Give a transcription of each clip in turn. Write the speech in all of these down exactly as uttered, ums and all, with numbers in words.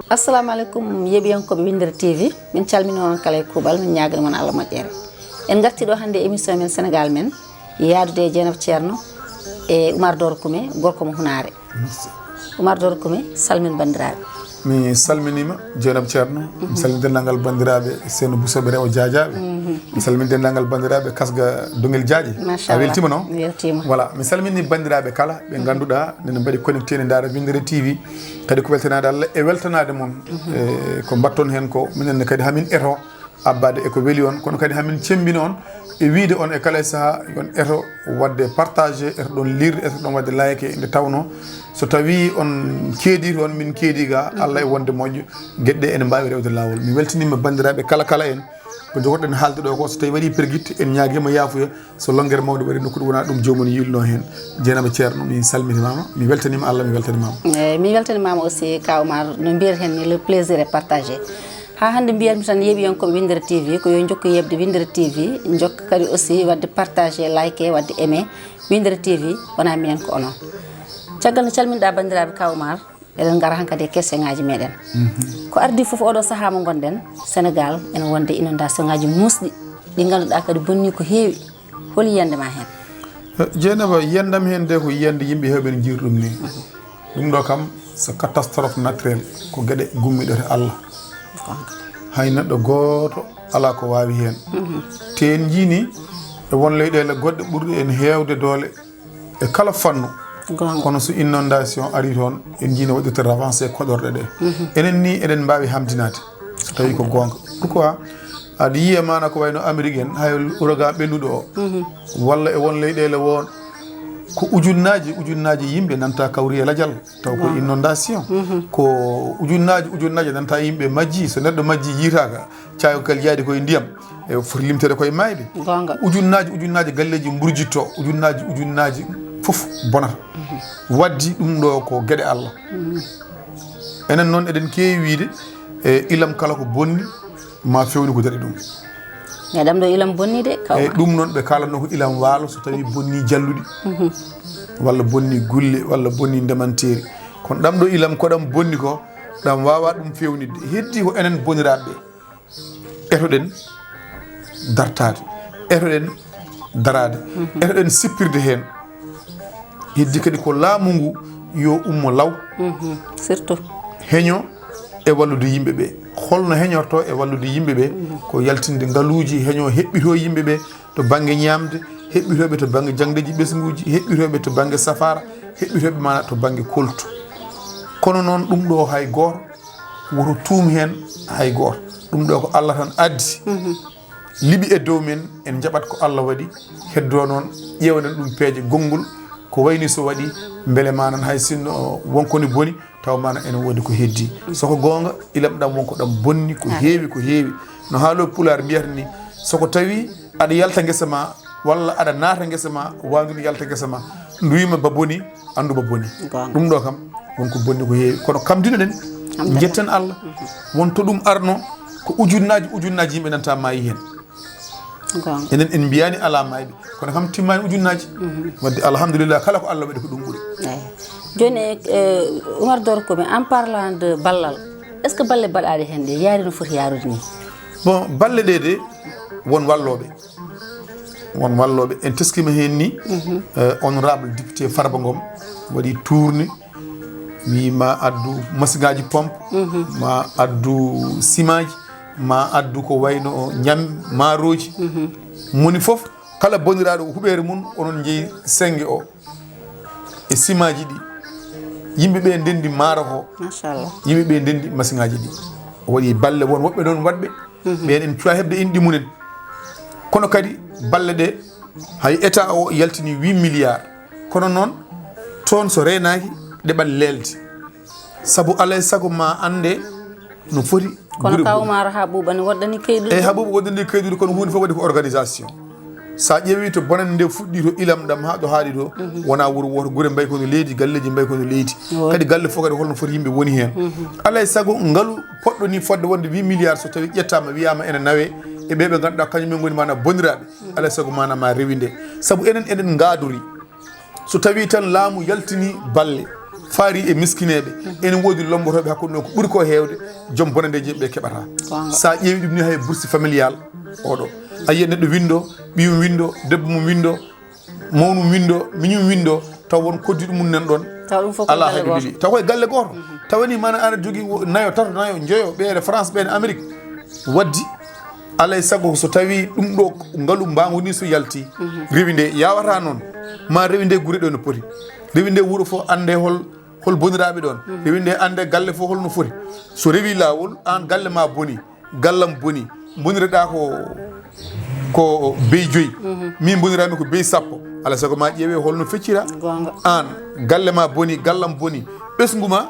Assalamu aleykum, yeeɓiyankooɓe Winndere T V. Min calmini on kala e kuuɓal, min ñaagani mon Allah moƴƴere. En ngarti ɗo hannde e émission men Sénégal men, yaadude e Jeynaba Ceerno e Oumar Doro Koumé, gorko mo Hunaare. Oumar Doro Koumé, salmin banndiraaɓe. Mi salminiima, Jeynaba Ceerno. Mi salmini denndaangal banndiraaɓe Seeno Busooɓe Rewo Jaajaaɓe. Mi salmini denndaangal banndiraaɓe Kasga Dongel Jaaje. Machallah. A weltiima, non? Mi weltiima. Voilà, mi salmini banndiraaɓe kala ɓe ngannduɗaa nene mbaɗi connecté ne ndaara Winndere T V. Kadi ko weltanaade Allah e weltanaade mon. E ko mbaɗton heen ko, minen ne kadi hamin eto abbaade e ko weli on, kono kadi hamin cemmbina on e wiyde on e kala e sahaa yo on eto waɗde partagé, eto ɗon liirde, eto ɗon waɗde like nde tawnoo so tawii on keedii toon, min keedii ga, Allah e wonde moƴƴo, geɗe ɗe ene mbaawi rewde laawol. Mi weltiniima banndiraaɓe kala kala en ko njogorɗen haalde ɗo ko, so tawii waɗii pergitte, en ñaagiima yaafuya, so lonngere mawɗo waɗi nokku ɗo wonaa ɗum joomum yiilnoo heen. Jeynaba Ceerno, mi salminimaama, mi weltaniima Allah, mi weltanimaama. Eeyi, mi weltanimaama aussi, Ka Oumar, no mbiyeten ni, le plaisir est partagé. Haa hannde mbiyatmi tan yeeɓiyankooɓe Winndere T V ko yo njokku yeeɓde Winndere T V, njokka kadi aussi waɗde partagé, like, waɗde aimé. Winndere T V wonaa minen ko onon. Caggal nde calminɗaa banndiraaɓe Ka Oumar, eɗen ngara hankadi e questionngaaji meɗen. Ko ardii fof oɗo sahaa mo ngonɗen, Sénégal ene wonde inondation ngaaji muusɗi, ɗi ngannduɗaa kadi bonni ko heewi. Holi yiyannde ma heen? Eh, Jeynaba, yiyannde am heen de ko yiyannde yimɓe heewɓe no njiyri ɗum ni. Ɗum ɗo kam, so catastrophe naturel, ko geɗe gummiɗe to Allah. Hay neɗɗo gooto alaa ko waawi heen. Te en njii ni, e won leyɗeele goɗɗe ɓurɗe en heewde doole e kala fannu. Goonga. Kono so inondation ari toon, en njii no waɗirta ravancé koɗorɗe ɗe. Enen ni, eɗen mbaawi hamdinaade, so tawii ko goonga. Pourquoi? Aɗa yiya maana ko wayno Amérique en, hay ouragan ɓennuɗo o, walla e won leyɗeele won, ko ujunnaaji, ujunnaaji yimɓe nanta kawri e lajal, taw ko inondation. Ko ujunnaaji, ujunnaaji nanta yimɓe majji, so neɗɗo majji yiitaaka, caaygal yaadi koye ndiyam, e foti limteede koye maayɓe. Goonga. Ujunnaaji, ujunnaaji galleeji mburjitto, ujunnaaji, ujunnaaji fof bonata. Waddi ɗum ɗo ko geɗe Allah. Enen noon eɗen keewi wiide, e ilam kala ko bonni, ma fewni ko daɗi ɗum. E ɗam ɗo ilam bonni de, Ka Oumar. Ɗum noon ɓe kaalatno ko ilam waalo, so tawi bonni jalluɗi, walla bonni gulle, walla bonni ndemanteeri. Kono ɗam ɗo ilam ko ɗam bonni ko, ɗam waawa ɗum fewnitde. Heddi ko enen boniraaɓe ɓe. Etoɗen dartaade, etoɗen daraade, etoɗen sippirde heen. Heddi kadi ko laamu ngu yo ummo law. Surtout. Heño e wallude yimɓe ɓe. Holno heñorto e wallude yimɓe ɓe? Ko yaltinde ngaluuji, heño heɓɓito yimɓe ɓe to bannge ñaamde, heɓɓitooɓe to bannge jaŋdeeji ɓesnguuji, heɓɓitooɓe to bannge safaara, heɓɓitooɓe maana to bannge koltu. Kono noon ɗum ɗo hay gooto woto tuum heen hay gooto. Ɗum ɗo ko Allah tan addi. Liɓi e dow men, en njaɓat ko Allah waɗi. Heddo noon, ƴeewnen ɗum peeje gonngol, ko wayni so waɗi, mbele manan hay sinno wonko ni boni, taw manan ene woodi ko heddi. So ko goonga, ilam ɗam won ko ɗam bonni, ko heewi, ko heewi. No haalooɓe Pulaar mbiyata ni, so ko tawi aɗa yalta ngesa ma, walla aɗa naata ngesa ma, waandu ne yalta ngesa ma, ndu wiima ba boni, anndu ba boni. Goonga. Ɗum ɗo kam, won ko bonni ko heewi. Kono kam dinoɗen, alhamdulillah, njetten Allah. Won to ɗum arno, ko ujunnaaji, ujunnaaji yimɓe nanta maayi heen. Goonga. Enen en mbiyaani alaa maayɓe, kono kam timmaani ujunnaaji. Wadde alhamdulillah, kala ko Allah waɗi ko ɗum ɓuri. Eyi. Jooni, eh, Oumar Doro Koumé, en parlant de ballal, est-ce que balle baɗaaɗe heen ɗe yaari no foti yaarude ni? Bon, balle ɗe de, won wallooɓe. Won wallooɓe. En teskiima heen ni, eh, honorable député Farba Ngom waɗi tournée, wi ma addu masiŋaaji pompe, ma addu simaaji, ma addu ko wayno ñam, maarooji. Moni fof, kala boniraaɗo huɓeere mum, onon njeyi sennge o e simaaji ɗi. Yimɓe ɓe ndenndi maaro ko. Machallah. Yimɓe ɓe ndenndi masiŋaaji ɗi. O waɗi balle, won woɓɓe noon waɗɓe. Ɓeen en cuwa heɓde inɗe mumen. Kono kadi balle ɗe, hay état o yaltini huit milliards. Kono noon, toon so reenaaki, ɗeɓal leeldi. Sabu alay sago ma annde no foti. Kono gure Ka Oumar, haa ɓuuɓa ne woɗɗani kayduɗi. Eyi, haa ɓuuɓa woɗɗani kayduɗi, kono huunde fof waɗi ko organisation. So a ƴeewi to bonannde nde fuɗɗi to ilam ɗam haa ɗo haaɗi ɗo, wonaa wuro wooto, gure mbayi kono leydi, galleeji mbayi kono leydi. Kadi galle fof kadi holno foti yimɓe woni heen. Alay sago ngalu poɗɗo ni fodde wonde huit milliards so tawi ƴettaama wiyaama ene nawe e ɓe ɓe ngannduɗaa kañum en ngoni maanaam boniraaɓe. Alay sago maanaam ma rewi nde. Sabu enen eɗen ngaadori. So tawii tan laamu yaltinii balle faari e miskineeɓe, ene woodi lommbotooɓe hakkunde ɗon, ko ɓuri ko heewde joom bonanndeeji ɓe keɓata. Goonga. So a ƴeewi ɗum ni, hay bourse familial oɗo, a yiyat neɗɗo winndo, ɓiyum winndo, debbo mum winndo, mawnum winndo, miñum winndo, taw won koddiɗo mum nan ɗon. Taw ɗum fof ko alaa galle hay ɗo gooto. Leli. Taw koye galle gooto. Tawa ni mana aɗa jogii wo-, nayo, tato, nayo, njoyo, ɓeere France, ɓeere Amérique. Waddi, alay sago so tawii ɗum ɗo ngalu mbaangu ni so yalti, rewi nde yawata noon, ma rewi nde gure ɗo no poti, rewi nde wuro fof annde hol, hol boniraaɓe ɗon, rewi nde annde galle fof hol no foti. So rewi laawol, aan galle ma boni, gallam boni, mbonireɗaa ko, ko bey joyi, min mboniraami ko bey sappo, alaa sago ma ƴeewe hol no feccira. Goonga. Aan, galle ma boni, gallam boni, ɓesngu ma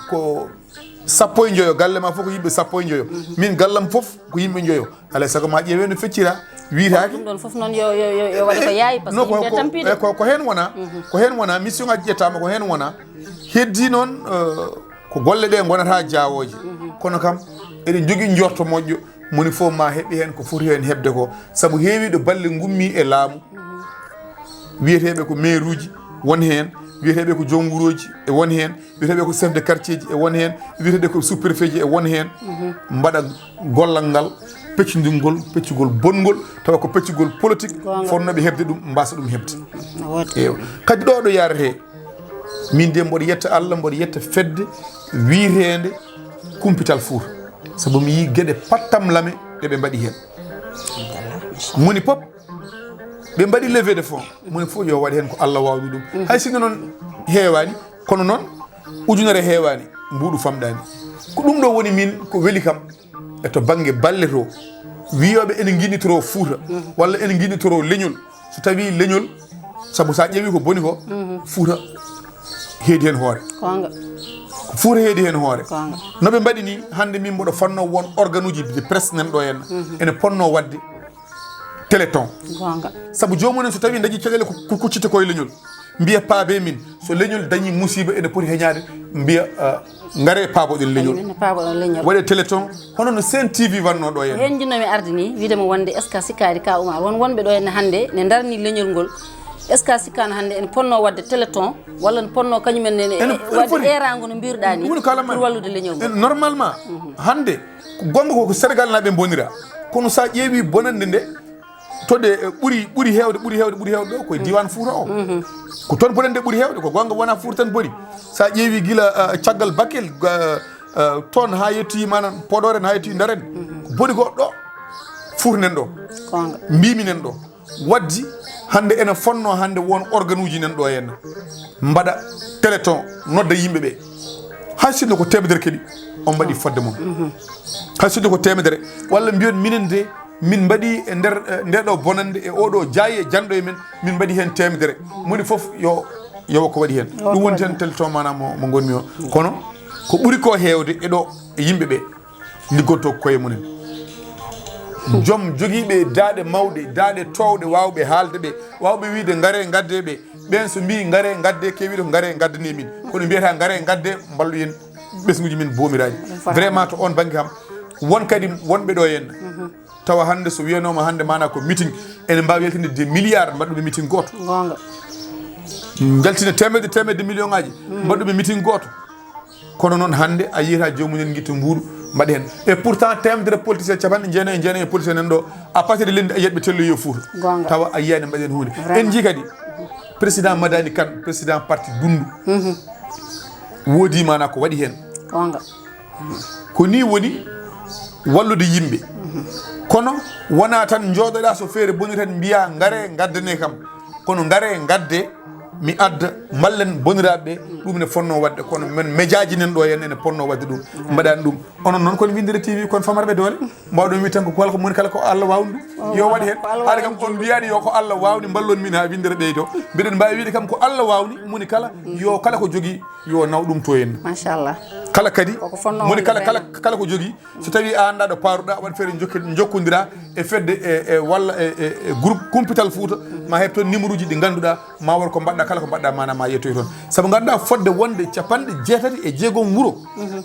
ko sappo e njoyo, galle ma fof ko yimɓe sappo e njoyo, min gallam fof ko yimɓe njoyo, alaa sago ma ƴeewe no feccira, wiyetaake. Ɗum ɗon fof noon yo, yo, yo, yo waɗe ko yaawi, par ce que yimɓe tampiiɗo. Ko, ko heen wona, ko heen wona, mission ngaji ƴettaama, ko heen wona. Heddi noon, eh, ko golle ɗe ngonata jaawooje. Kono kam, eɗen njogii njorto moƴƴo, moni fof ma heɓi heen ko foti heen heɓde ko. Sabu heewiiɗo balle ngummi e laamu, wiyeteeɓe ko maire uji won heen, wiyeteeɓe ko joom wurooji e won heen, wiyeteeɓe ko chef de quartier ji e won heen, wiyeteeɓe ko sous-préfet ji e won heen, mbaɗa gollal ngal, peccundingol, peccugol bongol, tawa ko peccugol politique, goonga, fotnooɓe heɓde ɗum, mbasa ɗum heɓde. No woodi. Eewa. Kadi ɗo, ɗo yaretee, min de mboɗo yetta Allah, mboɗo yetta fedde wiyeteende Kumpital Fuuta. Sabu mi yii geɗe pattamlame ɗe ɓe mbaɗi heen. Moni pop, ɓe mbaɗi levée de fonds. Moni fof yo waɗ heen ko Allah waawni ɗum. Hay sinno noon heewaani, kono noon ujunere heewaani, mbuuɗu famɗaani. Ko ɗum ɗo woni min ko weli kam e to bannge balle to. Wiyooɓe ene ngiɗitoro Fuuta, walla ene ngiɗitoro leñol. So tawii leñol, sabu so a ƴeewii ko boni ko, Fuuta heedi heen hoore. Goonga. Ko Fuuta heedi heen hoore. Goonga. No ɓe mbaɗi ni, hannde min mboɗo fotnoo won organe uji de presse nan ɗo henna. Ene potnoo waɗde téléthon. Goonga. Sabu joomum en so tawii dañi caɗeele ko, ko kuccite ko e leñol. Mbiya paabe min, so leñol dañi musiba ene poti heñaade, mbiya, ah, ngare paaboɗen leñol. Kañum en paaboɗen leñol. Waɗe téléthon, hono no Sen T V wannoo ɗo henna. Heen njiɗnoomi arde ni, wiide mo wonde est-ce que a sikkaani ka Oumar? Won wonɓe ɗo henna hannde ne ndarni leñol ngol. Est-ce que a sikkaano hannde en potnoo waɗde téléthon, walla en potnoo kañum en ne, ene, ene waɗde foti. Eeraango no mbiruɗaa ni, ɗum woni ko haalanmi pour wallude leñol ngol? En, normalement, hannde, ko goonga ko, ko Sénégal naaɓe bonira. Kono so a ƴeewii bonannde nde, to ɗe, eh, ɓuri, ɓuri heewde, ɓuri heewde, ɓuri heewde ɗo, koye diiwaan Fuuta o. Ko toon bonannde ɓuri heewde, ko goonga wonaa Fuuta tan boni. So a ƴeewii gila, eh, caggal Bakel, eh, eh, toon haa yettii manan Podor en, haa yettii Ndar en. Ko boni ko ɗo Fuuta nan ɗo. Goonga. Mbiimi nan ɗo. Waddi hannde ene fotnoo hannde won organe uji nan ɗo henna. Mbaɗa téléthon, nodda yimɓe ɓe. Hay sinno ko teemedere kadi, on mbaɗi fodde mon. Hay sinno ko teemedere. Walla mbiyon minen de, min mbaɗi e nder, eh, nde ɗo bonannde e oɗo jaayi e janɗo e men, min mbaɗi heen teemedere. Moni fof yo, yo ko waɗi heen. Yo ɗum woni ko waɗi tan heen. Téléthon maanaam mo, mo ngonmi o. Kono ko ɓuri ko heewde e ɗo e yimɓe ɓe. Liggoto ko koye mumen. Joom jogiiɓe daaɗe mawɗe, daaɗe toowɗe, waawɓe haalde ɓe, waawɓe wiyde, "Ngaree, ngaddee ɓe." Ɓeen so mbii, "Ngaree, ngaddee," keewiiɗo ko, "Ngaree, ngaddanii min." Kono mbiyata, "Ngaree, ngaddee, mballu en ɓesnguuji men boomiraaji." Ɗum fotata. Vraiment, to oon bannge kam, won kadi wonɓe ɗo henna. Tawa hannde so wiyanooma hannde maanaa ko meeting, ene mbaawi yaltinde des milliards, mbaɗɗuɓe meeting gooto. Goonga. Njaltina teemedde, teemedde million ŋaaji, mbaɗɗuɓe meeting gooto. Kono noon hannde a yiyata joomum en ngitta mbuuɗu, mbaɗa heen. Et pourtant, teemedere politicien, capanɗe jeenayi e jeenayi e politicien nan ɗo, a pasiri leydi a yiyat ɓe telloyi e Fuuta. Goonga. Tawa a yiyaani mbaɗa heen huunde. Vraiment. En njii kadi, président Madani Kane, président parti Dunndu, woodi maanaa ko waɗi heen. Goonga. Ko nii woni wallude yimɓe. Kono wonaa tan njooɗoɗaa so feere bonii tan mbiyaa, "Ngaree, ngaddanee kam." Kono ngaree, ngaddee, mi adda, mballen boniraaɓe ɓe, ɗum ne fotnoo waɗde. Kono men mejaaji nan ɗo henna ene potnoo waɗde ɗum. Mbaɗaani ɗum. Onon noon kon Winndere T V, kon famarɓe doole. Mbaawɗon wiide tan ko kala ko moni kala ko Allah waawni ɗum. Yo waɗ heen. Haade kam on mbiyaani yo ko Allah waawni, mballon min haa Winndere ɓeydo. Mbiɗen mbaawi wiide kam ko Allah waawni, moni kala, yo kala ko jogii, yo naw ɗum to henna. Machallah. Kala kadi, moni kala, kala, kala ko jogii, so tawii a anndaa ɗo paaruɗaa, waɗ feere jokki-, njokkondira e fedde e, e walla e, e, e groupe Kumpital Fuuta, ma heɓ toon numéro uji ɗi ngannduɗaa, ma won ko mbaɗɗaa, kala ko mbaɗɗaa maanaa ma yettoy toon. Sabu ngannduɗaa fodde wonde capanɗe jeetati e jeegom wuro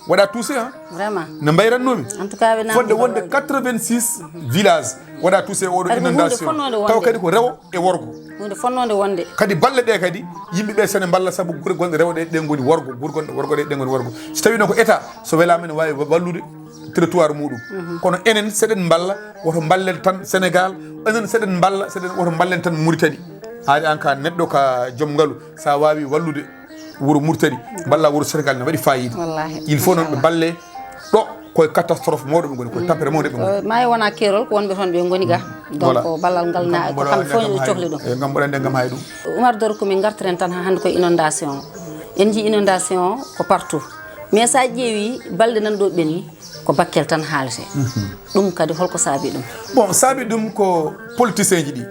waɗa touché, hein? Vraiment. No mbayrannoomi. En tout cas, ɓe naamndii. Fodde wonde quatre-vingt-six village. waɗa touché oɗo inondation, taw kadi ko rewo e worgo. Hunde fonnoonde wonde. Kadi balle ɗe kadi yimɓe ɓe sene mballa, sabu gure gonɗe rewɓe ɗe ngoni worgo, gure gonɗe worgo ɗe ngoni worgo. So tawi noon ko état, so welama ene wawi wallude territoire muɗum, kono enen seɗen mballa, woto mballen tan Sénégal. Enen seɗen mballa, seɗen woto mballen tan Mauritanie. Haade an ka neɗɗo, ka joom ngalu, sa wawi wallude wuro Mauritanie, mballa wuro Sénégal, ne waɗi fayida. Il faut noon ɓe mballe ɗo, koye catastrophe mawɗo ɓe ngoni, koye tampere mawɗo ɓe ngoni. Maayo wona keerol, ko wonɓe toon ɓe ngoni ga. Donc ballal ngal na ko kamɓe fof cohli ɗum. Ngam mboɗa nde ngam hay ɗum. Oumar Doro, ko min ngartiren tan ha hannde koye inondation o. En jii inondation o ko partout, mais sa ƴeewi balɗe nan ɗo ɓenni, ko Bakel tan haalete. Ɗum kadi holko saabi ɗum? Bon, saabi ɗum ko politicien ji ɗi,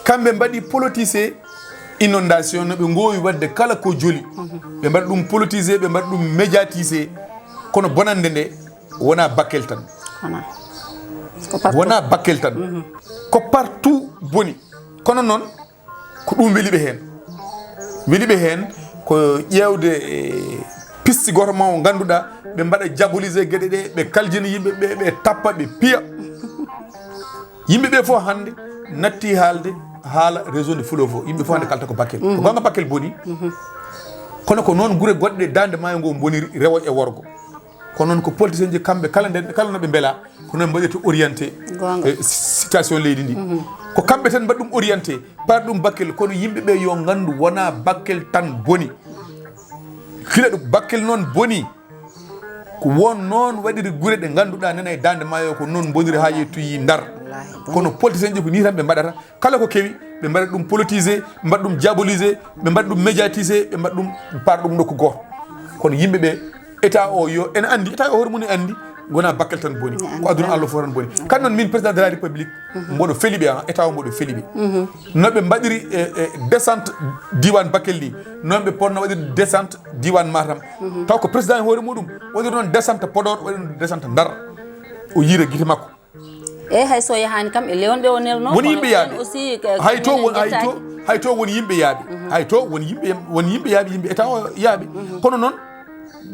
kamɓe mbaɗi politicien inondation, no ɓe ngowi wadde kala ko joli, ɓe mbaɗa ɗum politisé, ɓe mbaɗa ɗum médiatisé. Kono bonande nde wona Bakel tan. Wona. Ko partout. Wona Bakel tan. Ko partout boni. Kono noon ko ɗum weli ɓe heen. Weli ɓe heen ko ƴeewde, e, piste goto mo ngannduɗaa, ɓe mbaɗa diaboliser geɗe ɗe, ɓe kaljina yimɓe ɓe, ɓe tappa, ɓe piya. Yimɓe ɓe fof hannde natti haalde haala région de Fulof o. Yimɓe fof hannde kalta ko Bakel. Ko gonga Bakel boni. Kono ko noon gure goɗɗe Daande Maayo ngo boniri, rewo e worgo. Kono noon ko politicien ji kamɓe kala nde, kala no ɓe mbela, ko noon mbaɗirta orienté, eh, situation leydi ndi. Ko kamɓe tan mbaɗi ɗum orienté, paati ɗum Bakel, kono yimɓe ɓe yo nganndu wona Bakel tan boni. Gila ɗum Bakel noon boni. Ko won noon waɗiri gure ɗe ngannduɗaa nena e Daande Maayo ko noon mboniri haa yettoyi Ndar. Kono politicien ji ko ni tan ɓe mbaɗata. Kala ko kewi, ɓe mbaɗa ɗum politisé, ɓe mbaɗa ɗum diabolisé, ɓe mbaɗa ɗum médiatisé, ɓe mbaɗa ɗum, paata ɗum nokku gooto. Kono yimɓe ɓe, état o yo, ene anndi, état o hoore mum ne anndi, wona Bakel tan boni. Ko aduna Allah fof tan boni. Kan noon min président de la République, mboɗo feli ɓe, ah, état o mboɗo feli ɓe. No ɓe mbaɗiri e, e descente diwan Bakel ni, noon ɓe ponno waɗirde descente diwan Matam. Taw ko président e hoore muɗum waɗiri noon descente Podor, waɗiri noon descente Ndar. O yiira gite makko. Eyi, hay so yahaani kam e lewonɓe o nelno, woni yimɓe yaaɓe. Aussi, hay to won, hay to, hay to won yimɓe yaaɓe. Hay to won yimɓe, won yimɓe yaaɓe, yimɓe état o yaaɓe. Kono noon,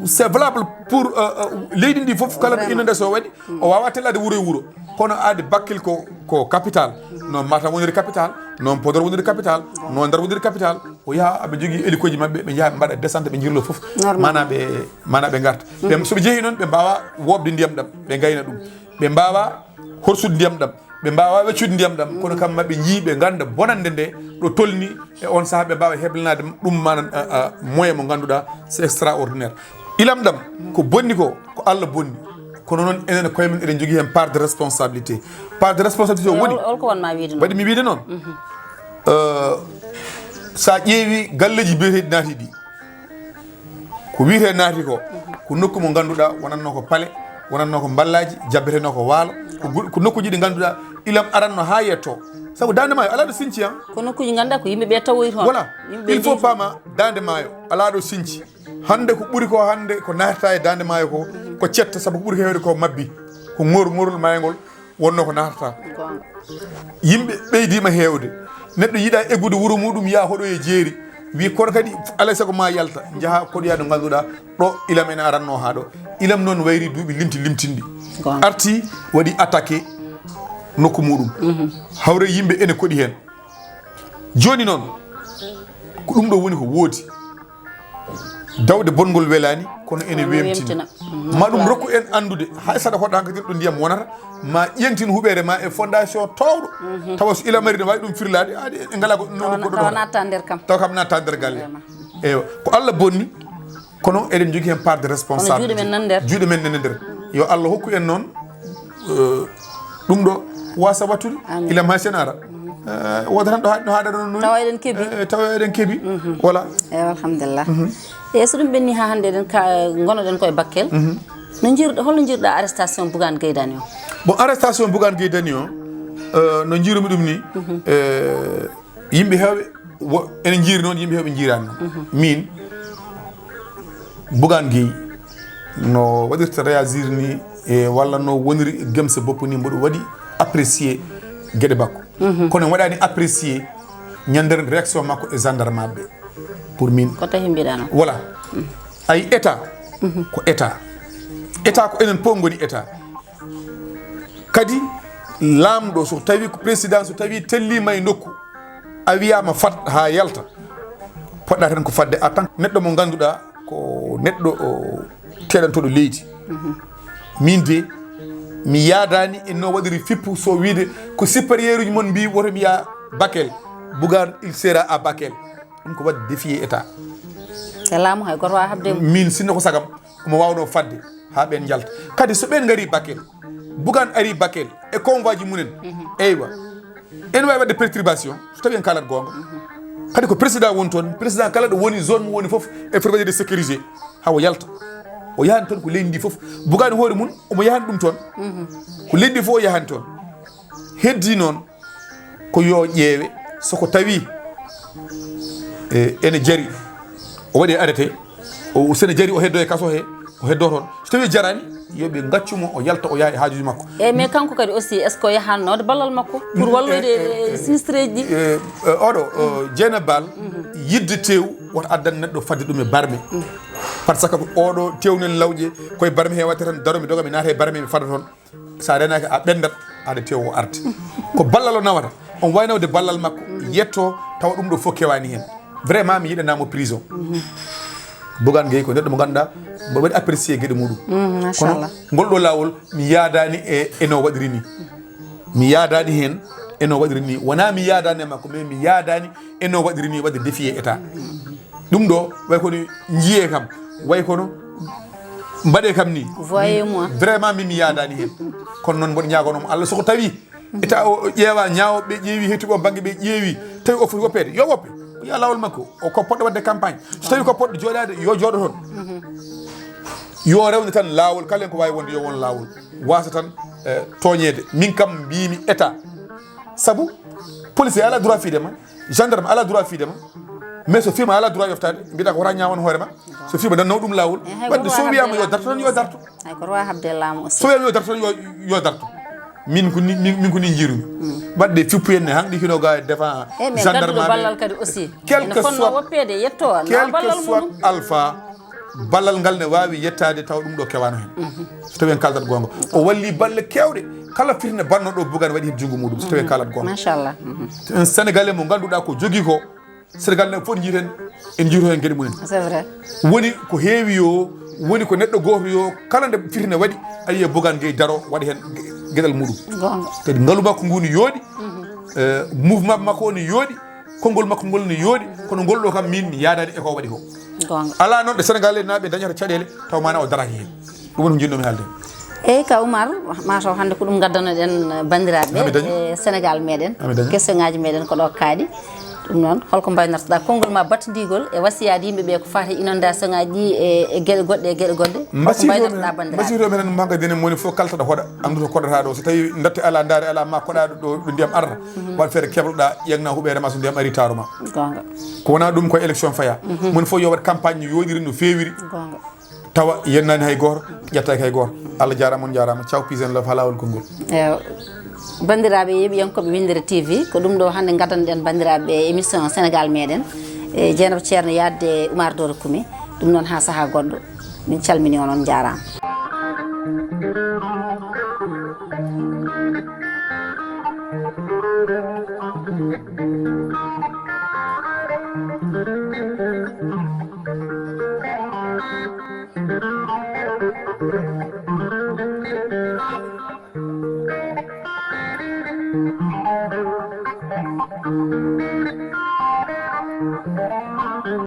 c'est valable pour, euh, euh, leydi ndi fof, kala ɗo inondation waɗi, o wawa tellade wuro e wuro. Kono aade Bakel ko, ko capital. Noon Matam woniri capital, noon Podor woniri capital, noon Ndar woniri capital. O yaha, aɓe jogii hélicoji maɓɓe, ɓe njaha ɓe mbaɗa descente, ɓe njirlo fof. Mana ɓe, mana ɓe ngarta. Ɓe, so ɓe jeehi noon, ɓe mbawa woɓde ndiyam ɗam, ɓe ngayna ɗum. Ɓe mbawa horsude ndiyam ɗam, ɓe mbawa weccude ndiyam ɗam, kono kam maɓe njii, ɓe ngannda bonande nde ɗo tolni, e on saha ɓe mbawa heblanade ɗum mana, a, a, moyen mo ngannduɗaa c'est extraordinaire. Ilam ɗam ko bonni ko, ko Allah bonni, kono noon enen e koye men eɗen jogii heen part de responsabilité. Part de responsabilité o woni, holko wonma wiide noon? Mbaɗi mi wiide noon, euh, sa ƴeewi galleji biyeteɗi naati ɗi, ko wiyetee naati ko, ko nokku mo ngannduɗaa wonatno ko pale, wonatno ko mballaji, jabbetenoo ko waalo, ko gu-, ko nokkuji ɗi ngannduɗaa ilam aranno haa yetto. Sabu Daande Maayo alaa ɗo sinci, ah. Ko nokkuji ngannduɗaa ko yimɓe ɓe tawoyi toon. Voilà. Il faut paama Daande Maayo alaa ɗo sinci. Hannde ko ɓuri ko, hannde ko naatata e Daande Maayo ko, ko cetta, sabu ko ɓuri ko heewde ko mabbi. Ko ŋor-, ŋorol maayngol wonno ko naatata. Yimɓe ɓeydiima heewde. Neɗɗo yiɗa eggude wuro muɗum, yaa hoɗoya jeeri. Wi kono kadi alay sago ma yalta, njaha koɗoya ɗo ngannduɗaa ɗo ilam ene aranno haa ɗo. Ilam noon wayri duuɓi limti limtinɗi. Arti waɗi attaqué nokku muɗum. Hawre yimɓe ene koɗi heen. Jooni noon, ko ɗum ɗo woni ko woodi. Dawde bonngol welaani, kono ene weemtina. Maɗum rokku en anndude, hay saɗa hoɗa hankadi ɗo ndiyam wonata, ma ƴeŋtin huɓeere ma e fondation toowɗo. Tawa so ilamari ne waawi ɗum firlaade, aadi en ngalaa ko noon goɗɗo ɗo. Tawa natta nder kam. Tawa kam natta nder galle. Eywa, ko Allah bonni, kono eɗen jogii heen part de responsable. Juuɗe men nan nder. Juuɗe men nana nder. Yo Allah hokku en noon, eh, ɗum ɗo wasa wattude. Ilam hay sen ara. Eh, wooda tan ɗo ha-, no haɗa ɗon noon. Tawa eɗen kebi. Eh, tawa eɗen kebi. Voilà. Eywa, alhamdulillah. E so ɗum ɓenni ha hannde eɗen ka-, ngonoɗen koye Bakel. No njir-, holno njirɗa arrestation Bougane Gueye Dany o? Bon, arrestation Bougane Gueye Dany o, eh, no njirumi ɗum ni, eh, yimɓe heewɓe wo-, ene njiri noon, yimɓe heewɓe njirani noon. Min, Bougane Gueye, no waɗirta réagir ni, e walla no woniri gemse boppu ni, mboɗo waɗi apprécier geɗe makko. Kono en waɗani apprécier ñandere réaction makko e gendarme maɓɓe. Pour min. Ko tawi mbiɗano. Voilà. Ay état, ko état. État ko enen fof ngoni état. Kadi Laamɗo, so tawi ko président, so tawi telliima e nokku, a wiyaama fad haa yalta, poɗɗa tan ko fadde en tant que neɗɗo mo ngannduɗaa ko neɗɗo o teɗantooɗo leydi. Min de, mi yaadaani e no waɗiri fippu, so wiide ko supérieur uji mon mbi woto mi yaha Bakel, Bougane il sera à Bakel. Ɗum ko waɗde défier état. E laamu hay goto waawa habde mo. Min sinno ko sagam, omo waawno fadde haa ɓeen njalta. Kadi so ɓeen ngari Bakel, Bougane ari Bakel e convoi ji mumen, eywa, ene waawi waɗde perturbation so tawi en kaalat goonga. Kadi ko président woni toon, président kala ɗo woni, zone mo woni fof, e foti waɗde sécurisé haa o yalta. O yahani toon ko leydi ndi fof. Bougane hoore mum, omo yahani ɗum toon. Ko leydi ndi fof o yahani toon. Heddi noon ko yo ƴeewe, so ko tawi, e, ene jari, o waɗi arrêté, o, so ene jari o heddo e kaso he, o heddo toon. So tawi jarani, yo ɓe ngaccu mo, o yalta, o yaha e haajuji makko. Eyyi, mais kanko kadi aussi, est-ce que o yahanno waɗde ballal makko pour walloyde, eh, eh, eh, sinistré ji ɗi? Eh, eh, oɗo, o, Dieynaba Baal, yidde tew woto addan neɗɗo fadde ɗum e barme. Par ce que oɗo tew nen lawƴe, koye barme he watte tan, daro mi doga, mi naata e barme, mi fada toon. Sa renaaki a ɓendat, aɗa tew o arde. Ko ballal o nawata. On wawi nawde ballal makko, yetto, tawa ɗum ɗo fof kewani hen. Vraiment, mi yiɗanamo prison. Bougane Gueye ko neɗɗo mo ganduɗa, mboɗo waɗi apprécier gueɗe muɗum. Mm, machallah. Kono ngol ɗo lawol, mi yaadani e, e no waɗiri ni. Mi yaadani hen e no waɗiri ni. Wona mi yaadani e makko, mais mi yaadani e no waɗiri ni, waɗde défier état. Ɗum ɗo, way kono jiye kam, way kono mbaɗe kam ni. Voyez-moi. Vraiment, min mi yaadani hen. Kono noon mboɗo ñaagonomo Allah, soko tawi état o, o ƴeewa ñaawo, ɓe ƴeewi hetuɓe o banggue, ɓe ƴeewi, tawi o foti woppeede, yo woppe. O yaha lawol makko, o ko poɗɗo waɗde campagne. So tawi ko poɗɗo jooɗaade, yo jooɗo toon. Yo rewne tan lawol, kala en ko wawi wonde yo won lawol. Wasa tan, eh, tooñeede. Min kam mbimi état. Sabu police ala droit fiide ma, gendarme ala droit fiide ma. Mais so fiima ala droit yoftaade, mbiɗa ko wota ñaawon hoore ma. So fiima dan naw ɗum lawol. Eh, hay wadde goto so wawa wiyama habde yo darto tan, yo laamu darto. Hay goto wawa habde laamu aussi. So wiyama yo darto tan, yo, yo darto. Min ko ni, min, min ko ni jiirumi. Wadde fippu en ne, hanɗi kino ga e défend. Eh, mais gendarme gadduɗo ballal kadi aussi. Quel ene que fotno soit, woppeede, yetto, na quel que ballal soit muɗum. Alpha, ballal ngal ne wawi yettaade taw ɗum ɗo kewano hen. So tawi en kaldat gonga. O walli balle kewɗe. Kala firne bannoɗo Bougane waɗi hen junngo muɗum, so tawi en kalat gonga. Machallah. En Sénégalais mo ganduɗa ko jogui ko, Sénégal ne fof jiiten, en jiito hen gueɗe mumen. C'est vrai. Woni ko heewi yo, woni ko neɗɗo goto yo, kala nde firne waɗi, a yiya Bougane Gueye daro, waɗa hen ge-, gueɗal muɗum. Gonga. Kadi ngalu makko ngu ne yooɗi, eh, mouvement makko o ne yooɗi, konngol makko ngol ne yooɗi, kono ngol ɗo kam min mi yaadani e ko waɗi ko. Gonga. Ala noon ɗo Sénégalais naaɓe dañata caɗele, taw mana o daraki hen. Ɗum woni ko jiɗnomi haalde. Eyyi, ka Oumar, mataw hannde ko ɗum ngaddanoɗen banndiraaɓe e Sénégal meɗen. Question ngaji meɗen ko ɗo kaaɗi. Ɗum noon, holko mbaynortoɗa konngol ma battindigol e wasiyaaji yimɓe ɓe ko fati e inondation ngaji ɗi e, e geɗe goɗɗe, e geɗe goɗɗe? Holko mbaynortoɗa banndiraaɓe? Mbasiytomi tan, mbasiytomi tan, moni fof kaltaɗo hoɗa, anndu to koɗata ɗo. So tawi datte ala, ndaare ala, ma koɗa ɗo, ɗo ndiyam arata. Waɗ feere kebloɗa, yagna huɓere ma, so ndiyam ari taro ma. Gonga. Ko wona ɗum ko élection faya. Moni fof yo waɗ campagne no yooɗiri, no feewiri. Gonga. Tawa yennani hay goto, ƴettaki hay goto. Allah jarama, on jarama. Ciao, peace and love, halawol konngol. Ewa. Banndiraaɓe yeeɓiyankoɓe Winndere T V, ko ɗum ɗo hannde gaddanɗen banndiraaɓe e émission Sénégal meɗen. E Jeynaba Ceerno yaadde Oumar Doro Kumi. Ɗum noon ha saaha goɗɗo. Min calmini on, on jarama.